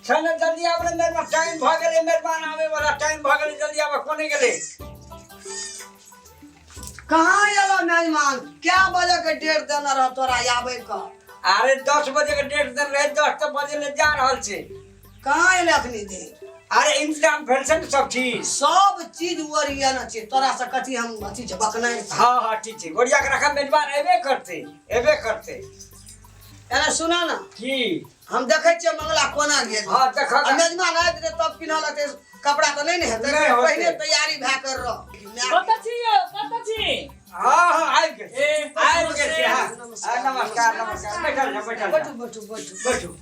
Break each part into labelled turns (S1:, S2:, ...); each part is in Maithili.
S1: छै ने जल्दी आब ने मेहमान टाइम भऽ गेलै मेहमान आबै वाला टाइम भऽ गेलै जल्दी आब कोने गेलै
S2: कहाँ एलो मेजमान क्या बजे के डेट देने रह तोरा आबै के
S1: अरे 10 बजे के डेट देल रहे 10 तऽ बजे ले जा रहल छै
S2: कहाँ एले अखनी देर
S1: अरे इंतजाम भेल छै ने सब चीज
S2: सब चीज ओरियान छै तोरा से कथी हम अथी छै बकनाइ छै
S1: हाँ हाँ ठीक छै गोड़िया के रखा मेजबान एबे करते एबे करते
S2: एने सुना ना
S1: की
S2: हम देखै छियै मंगला कोना गेल
S1: हाँ देखा
S2: आ मेजबान आबि जेतै तब पिन्हल हेतै कपड़ा तऽ नहि ने हेतै
S1: नहि होतै।
S2: पहिने तैयारी भए कर रह
S3: कतऽ छी यौ कतऽ छी
S1: हाँ हाँ आबि गेल
S3: ए,
S1: आबि गेल छी, हाँ हाँ, नमस्कार नमस्कार बैठल जा बैठल जा
S2: बैठू बैठू बैठू
S1: बैठू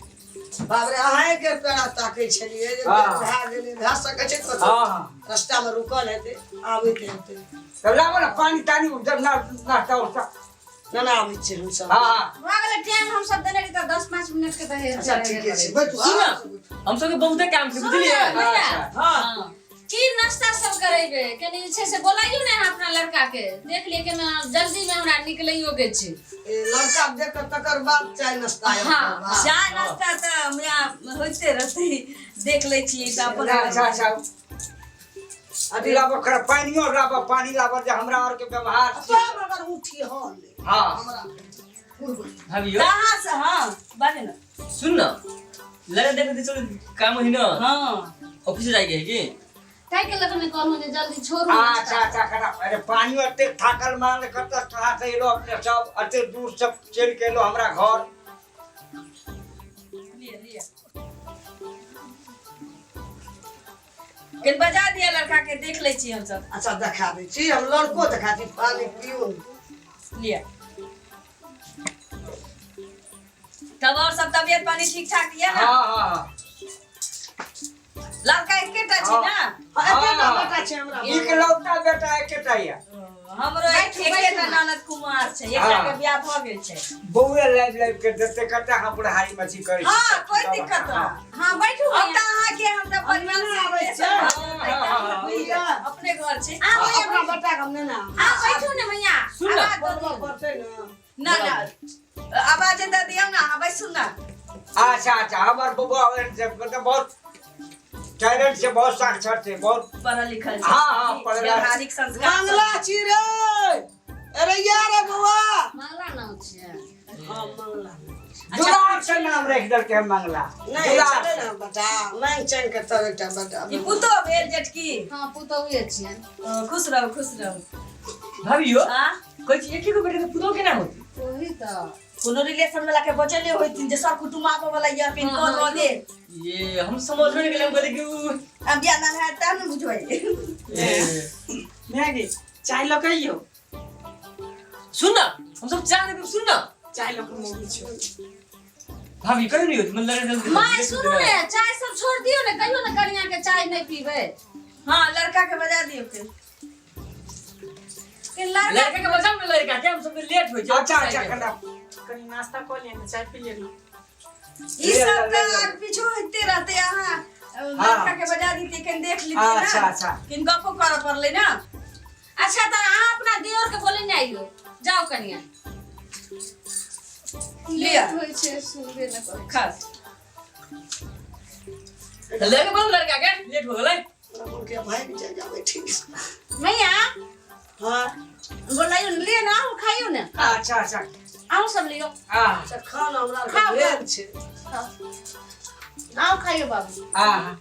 S2: बाप रे अहाँके पेड़ा ताकै छलियै जे
S1: हाँ।
S2: भए गेलै भए सकै छै कतौ
S1: हाँ हाँ
S2: रस्ता मे रुकल हेतै आबैत हेतै
S1: तऽ लाबो ने पानी तानी जब नाश्ता उस्ता
S2: ना ना आबै छियै हमसब
S1: हाँ हाँ
S4: भऽ गेलै टाइम हम सब देने रही तऽ 10 5 मिनट के तऽ
S2: अच्छा ठीके छै बैठू
S3: सुन
S2: आराम से बैठू।
S3: हम सबके बहुते काम छै बुझलियै
S4: भैया
S3: हाँ
S4: की नाश्ता सब करेबे कनी जे छै से बोलाइयो ने अहाँ अपना लड़का के देख लिए केना जल्दी में हमरा निकलैयो के छै
S2: ए, लड़का देख कऽ तकर बाद चाय नाश्ता आयब
S4: हाँ,
S2: करब। हाँ।
S5: चाय नाश्ता तऽ हमरा होइते रहतै देख लै छियै तऽ अपन
S1: अच्छा अच्छा अथी लाबो खरा पानियो लाबो पानी लाबो जे हमरा आर के व्यवहार छै।
S2: सब अगर उठी हल
S1: हाँ
S2: हमरा पूर्व
S3: भाभी यौ
S5: कहाँ से हाँ बाजे ना
S3: सुन न लड़का देखे चलो काम होइ न
S5: हाँ
S3: ऑफिस जाइके है कि
S4: ताहि के लऽ कऽ ने कहलहुँ जे जल्दी छोड़ू
S1: अच्छा अच्छा खरा अरे पानियो एते थाकल मारल कतऽ कहाँ से एलो अपने सब एते दूर से चलि के एलो हमरा घर
S5: लिअ लिअ कनि बजा दिअ लड़का के देख लै छी हमसब
S2: अच्छा देखा दै छी हम लड़को देखा छी पानी पियो
S5: लिअ तब और सब तबियत पानी ठीक ठाक यऽ ना
S1: हाँ हाँ हाँ
S5: लड़का एकेटा छी ना
S2: हाँ, एकेटा
S1: हाँ।
S2: बेटा छै हमरा
S1: इकलौता बेटा एकेटा यऽ
S5: हमरो
S4: बैठू,
S5: एकेटा
S4: बैठू।
S5: ननद कुमार छै एकटा के
S1: हाँ।
S5: बियाह भऽ गेल छै
S1: बौए लाइब लाइब के देते कते हम बुढ़ारी मछी करै छी
S5: हाँ कोई दिक्कत ना
S4: हाँ बैठू
S5: अब
S4: भैया
S5: तऽ अहाँके हम तऽ परिवार से
S2: आबै
S5: रिलेशन
S2: छै।
S5: भऽ जेतै,
S1: हाँ, हाँ,
S5: तऽ
S2: हाँ।
S5: अपने घर छै
S4: आउ भैया
S2: अपना बेटा के हम नहि ने आब।
S4: आउ बैठू ने भैया
S3: सुन ना।
S4: आवाज दऽ
S2: बोलबऽ
S4: दियौ।
S2: पड़तै ने
S5: ना ना आवाज दऽ दियौ ना अहाँ बैसू ना
S1: अच्छा अच्छा हमर बबुआ से मतलब बहुत टैलेंट से बहुत साक्षर छै बहुत
S5: पढ़ल लिखल छै
S1: हाँ, हाँ, पढ़ल-
S5: व्यवहारिक संस्कार सब।
S2: मंगला छी रे अरे यार रे बौआ
S4: मंगला नाम छियै
S2: हाँ मंगला
S1: दुलार से नाम रख देलकै हम मंगला
S2: नहीं
S1: दुलार
S2: चले
S1: से।
S2: ना बेटा मांग चांग के तब एकटा बेटा
S5: ई पुतोह भेल जेठकी
S4: हाँ पुतहुए छियनि
S5: ओ, खुश रहू खुश रहू
S3: भाभी यौ
S5: आ
S3: कहै छी एके गो बेटा के पुतोह केना होती
S4: ओही तऽ
S5: कोनो रिलेशन वाला के बचले होइथिन जे सर कुटुम्ब आबऽ वाला यऽ पिन
S4: हाँ,
S5: कऽ दऽ दे
S3: ये हम समझबे नहीं केलियै हम कहलियै कि उ
S5: अब बियाह दान हैत तब ने बुझबै
S3: ए,
S6: मैगी चाय लऽ के अइयौ
S3: सुन न हम सब चाह नहीं सुन न
S6: चाय लऽ के मम्मी छौ
S3: भाभी कहियो नहीं होती मतलब लड़का जल्दी
S4: माय सुनू ने चाय सब छोड़ दियौ ने कहियो ने कनिया के चाय नहीं पीबै
S5: हाँ लड़का के बजा दियौ के
S4: के लड़का
S3: लड़का के बजाओ ना लड़का के हम सब लेट हो जाए
S1: अच्छा अच्छा कना
S6: कनि नाश्ता कऽ लिअ ने चाय पी लिअ ने
S5: ई सब तऽ आग पीछू होइते रहतै अहाँ लड़का के बजा दितियै कनि देख लितियै ना
S1: अच्छा अच्छा
S5: कनि गप्पो करऽ पड़लै ना
S4: अच्छा तऽ अहाँ अपना देवर के बोले ने आइयो जाओ कनिया
S5: लिअ।
S4: लेट होइ छै सुनबे ने करै
S5: खास
S3: लड़का बोलो लड़का के लेट हो गेलै
S2: हमरा के भागि जाय जाबै ठीक छै
S4: मैया
S2: हाँ
S4: बोलाइयो ने लिअ ने अहूँ खाइयो ने
S1: अच्छा अच्छा
S4: अहूँ सब लियो
S1: आ
S2: अच्छा खाना हमरा आरके
S4: खाउ,
S2: भेल छै
S4: अहूँ खाइयो बाबू
S1: आ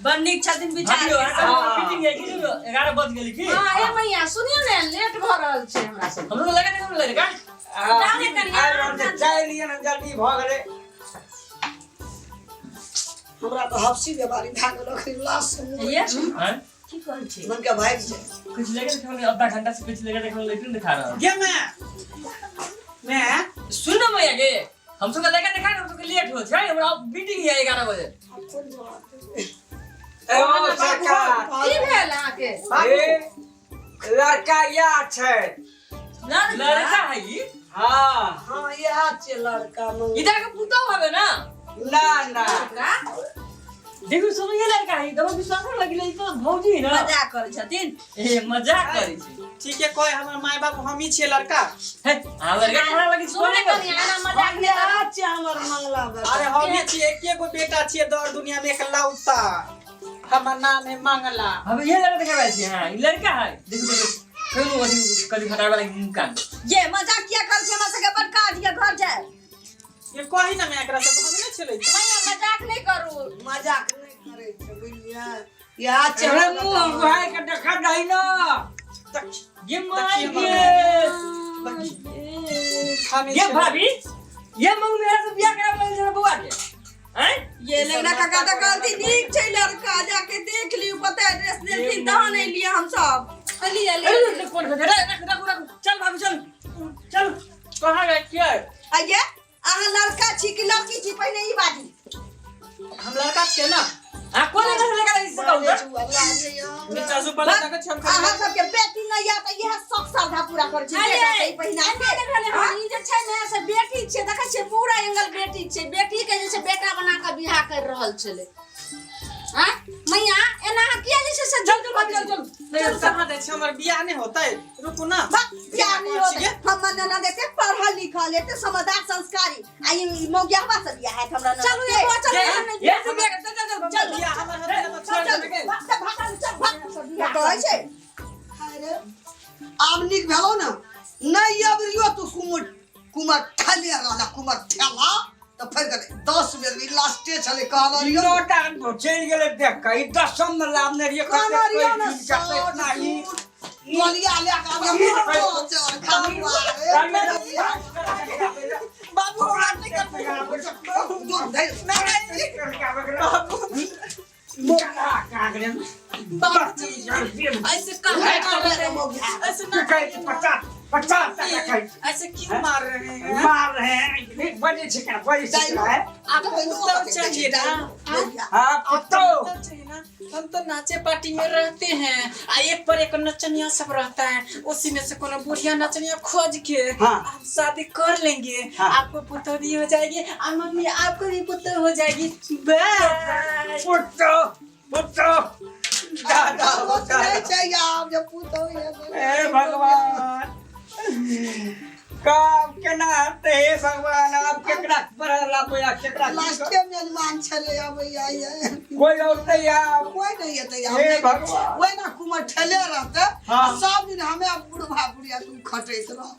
S5: बड़ नीक छथिन विचार
S3: भाभी
S5: के।
S3: अहाँ मीटिंग है कि 11 बज गेलै की
S4: हाँ हे मैया सुनियो ने लेट भऽ रहल छै हमरा सब
S3: हम लोग लगा नहीं लड़का
S4: जाओ ने कनिया,
S1: आबि रहल छै चाय लिअ ने जल्दी भऽ गेलै
S2: हमरा तऽ हफसी बीमारी भए गेल अखन लाश से मुँह
S5: ये
S3: हैं
S5: की कहै छी
S2: मन के भागि जाय
S3: कुछ लेके देखो आधा घंटा से कुछ लेके देखो लेकिन दिखा रहा
S6: गे मैं मैं
S3: सुन ना भैया के हम सबके लेके देखा हम सबके लेट हो छै हमरा मीटिंग है 11 बजे
S2: आब कोन जवाब देबै?
S1: ए ओ सरकार
S4: की भेल अहाँके
S1: ए लड़का या छै
S3: लड़का है ई
S1: हाँ
S2: हाँ इएह छियै लड़का मंगला
S3: इधर के पुतोह हवे ना
S1: ना ना
S3: देखू सुनो ये लड़का है तब विश्वास नहीं लगिले ई तो भौजी है ना
S5: मजाक करै छथिन
S3: ए मजाक करै छै
S6: ठीके कहे हमर माय बाप हम ही छियै लड़का।
S3: हे, अहाँ लड़का खाना लगी
S4: सुनू ने कनी, एना मजाक नहि करू।
S2: इएह छै हमर मंगला बेटा।
S6: अरे हम ही छियै, एके गो बेटा छियै दर दुनिया में एकलौता। हमर नाम है मंगला।
S3: हम ये लड़का देखे छी। हां, ई लड़का है, देखू देखू, कोनो अथी कभी फटावे वाला मुंह कान।
S5: ये मजाक किया कर छै हमरा सबके बड़ काज ये घर जाए।
S6: ये कही ना मैं एकरा सब हम नहीं छलै।
S4: मैया मजाक नहि करू।
S2: मजाक नहि करै छै, बुझलियै? इएह छै
S1: अरे
S2: हमर
S1: मुंह
S2: बेटा।
S1: भाई के देखा नहीं ना।
S3: ये माय
S6: देखिए
S3: के
S6: हम ही
S3: ये
S6: छलै।
S3: भाभी, ये मंग मेरा से बियाह करावे लगे छै बउआ के, हैं?
S5: ये लेंगड़ा काका तऽ कहलथिन नीक छै लड़का, जाके देख लियौ, पता एड्रेस देलखिन तहन एलियै हमसब।
S4: लिअ
S3: अरे
S4: लिअ।
S3: फोन कर, रख रख रख, चल भाभी, चल चल।
S6: कहाँ गए किया?
S5: आइये, अहाँ लड़का छी कि लड़की छी, पहिने ई बाजू।
S6: हम लड़का छियै ना।
S3: आ कोन एंगल से लगा से कहू तऽ?
S6: नीचा से ऊपर लगा छी हम।
S5: अहाँ सबके बेटी नहि यऽ तऽ इएह शौक श्रद्धा पूरा करै छी।
S4: अरे,
S5: बेटा के ई पहिना
S4: एना नहि भेलै हन। ई जे छै ने से बेटी छै, देखै छियै पूरा एंगल बेटी छै, बेटी के जे छै बेटा बना कऽ बियाह करि रहल छलै। आँय मैया, एना अहाँ किया जे छै से
S3: चल चल भाभी, चल चल।
S6: चल कहाँ जाइ छी, हमर बियाह नहि होतै, रुकू ना।
S5: बा, बियाह नहि होतै। हमर ननद एते पढ़ल लिखल, एते समझदार संस्कारी, आ ई मौगियाहवा से बियाह हैत हमरा ननद
S4: चलू
S5: के?
S4: एगो, चलू एहन नहि।
S3: ये से बियाह कर, चल चल चल
S6: चल बियाह हमर होतै ना तऽ छोड़ि
S5: चल,
S6: देबै।
S5: भाग, चल, भाग, चल, भाग। कहै छै।
S2: अरे, आब नीक भेलौ ने? नहि अबरियो तू कुमर कुमर ठेले रहला, कुमर ठेला तऽ फेर गेलै 10 बेर ई लास्टे छलै कहल रहियो।
S1: नौटा चलि गेलै देख कऽ, ई दसम में लाभ नहि रहियै।
S2: कहल
S1: कतेक
S2: रहियो ने
S1: पैघ कतेक नाही।
S2: तोलिया लए कऽ आब
S6: बाबू हमरा नहि करबै। बाबूजी ऐसे कहाँ मार रहे हैं? ऐसे ना
S1: 50 50 टका खाइ।
S6: ऐसे क्यों मार रहे हैं?
S1: मार रहे हैं, बजे छिकना बजे छिकना है।
S6: आपको उत्तर चाहिए ना?
S1: हाँ
S6: आपको
S1: पुतो।
S6: उत्तर चाहिए ना? हम तो नाचे पार्टी में रहते हैं, आ एक पर एक नचनिया सब रहता है, उसी में से कोनो बुढ़िया नचनिया खोज के
S1: हाँ।
S6: हम शादी कर लेंगे।
S1: हाँ।
S6: आपको पुतोह भी हो जाएगी और मम्मी आपको भी पुतोह हो जाएगी। बाय।
S1: पुतो पुतो दादा होता है।
S2: छै आब जे पुतहु
S1: हे भगवान, काम केना हेतै? हे भगवान, आब केकरा पर लाबे आ केकरा?
S2: लास्टे मेजमान छलै अबैया ये।
S1: कोई और नहीं आब।
S2: कोई नहीं एतै आब।
S1: हे भगवान।
S2: ओहिना कुमर ठेले रहतै।
S1: हाँ।
S2: सब दिन हमे बुढ़बा बुढ़िया तुम खटैत रह।